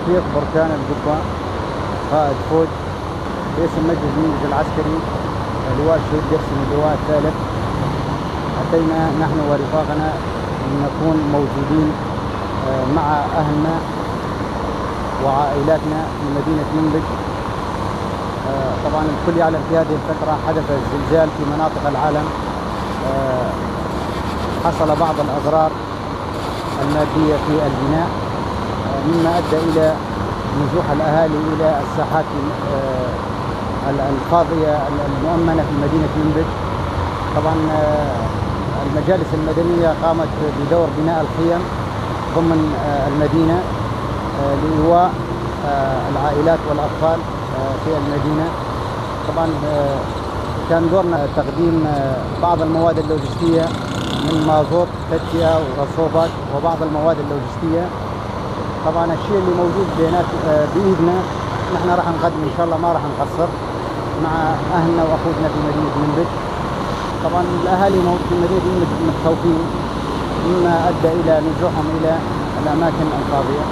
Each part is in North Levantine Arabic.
رفيق بركان القبة، قائد فوج باسم مجلس المنجز العسكري لواء الشهيد قرسم اللواء الثالث. أتينا نحن ورفاقنا لنكون موجودين مع أهلنا وعائلاتنا في مدينة منبج. طبعا الكل يعلم في هذه الفترة حدث الزلزال في مناطق العالم، حصل بعض الأضرار المادية في البناء، مما أدى إلى نزوح الأهالي إلى الساحات الفاضية المؤمنة في مدينة منبج. طبعا المجالس المدنية قامت بدور بناء الخيم ضمن المدينة لإيواء العائلات والأطفال في المدينة. طبعا كان دورنا تقديم بعض المواد اللوجستية من مازوت، تدفئة وصوبات وبعض المواد اللوجستية. طبعا الشيء اللي موجود بإيدنا نحن راح نقدم إن شاء الله، ما راح نقصر مع أهلنا وأخوتنا في مدينة منبج. طبعا الأهالي في مدينة منبج متخوفين، مما أدى إلى نزوحهم إلى الأماكن الفاضية.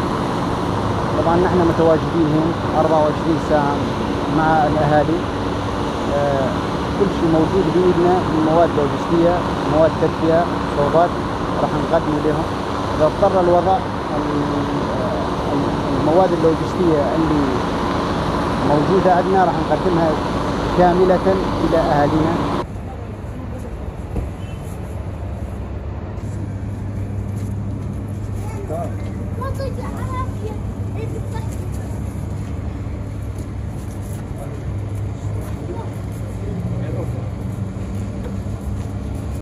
طبعا نحن متواجدين هنا 24 ساعة مع الأهالي، كل شيء موجود بإيدنا من مواد لوجستية، مواد تدفئة، صوبات راح نقدمه لهم. إذا اضطر الوضع المواد اللوجستية اللي موجودة عندنا راح نقدمها كاملة إلى أهالينا.